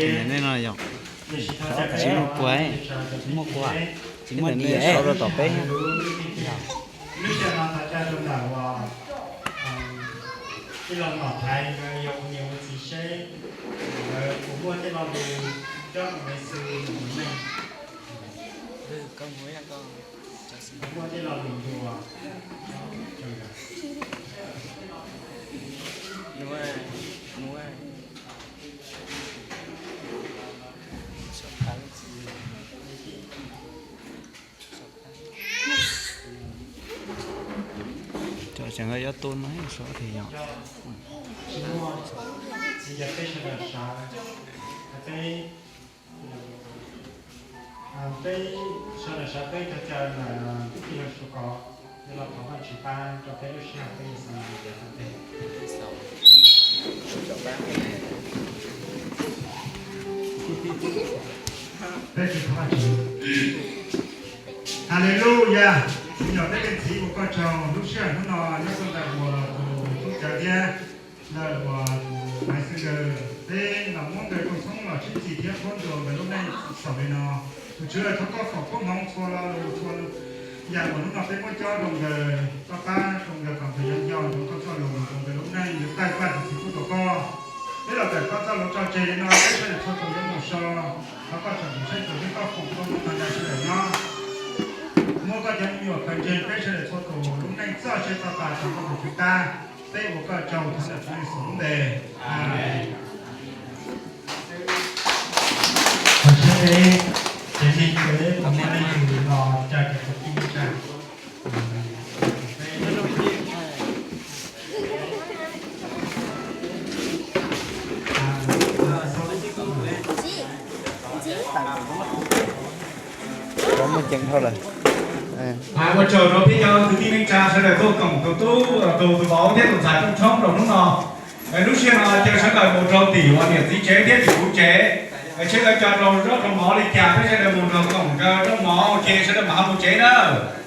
Nej no yog tsis muaj kua, tsis muaj diav, sov rau tom peb. Ib los tom Thaiv nkawd yog ua niam ua txiv seb nkawd puas muaj tej lo lus coj mus xwb mus neej. Muaj tej lo lus dua. Cov tseem yuav tuaj no sov thiab yom. Peb sawv daws sawv daws sawv daws ntawm tij laug Suav Kos, los thov Vajtswv pab rau peb lub sij hawm peb yuav xaus ntawm no. Peb thov Vajtswv. Haleluyas, Tswv Yexus, peb cia siab ua koj tsaug lub sij hawm hnub no nyob rau ntawm uas tus tub cawv thiab ntawm uas tus maiv xwb nkawd, peb los muab nkawd rooj tshoob los sib txhim thiab qhuab ntuas nkawd lub neej xaus li no. Tus Tswv, thov koj foom koob hmoov txhua lo lus txhua yam uas hnub no peb muab cob rau nkawd, koj pab rau nkawd kom nkawd yuav nco ntsoov koj txoj lus rau nkawd lub neej yuav taij paj tus txiv tub rau koj. Peb los kawm koj txoj lus tso tseg li no, peb sawv daws txhua tus yuav mus so, thov koj tsom tus saib tus thiab koj foom koob hmoov rau nkawd sawv daws nyob. Muab koj cov me nyuam khaws ntseeg peb sawv daws txhua tus lub neej txoj sia txoj pa rau koj tus Tswv tab. Peb ua koj tsaug thov ntawm Tswv Yexus lub npe. Amees. Qhov tseeb peb tsev neeg peb tau muaj leej twg los tsa cov kwv tij neej tsa. Muaj ceev dhau lawm. Ua tsaug rau peb cov kwv tij neej tsa sawv daws tuaj koom tus tub, tus tus vauv thiab tus ntxhais rooj tshoob rau hnub no. Lub sij hawm no cia sawv daws mus rau tim uas niam txiv tsev thiab tim kuv tsev, sawv daws coj rau zaub rau mov li cas peb sawv daws mus nrog koom nkawd zaub mov ua ke sawv daws mam ho mus tsev nawb.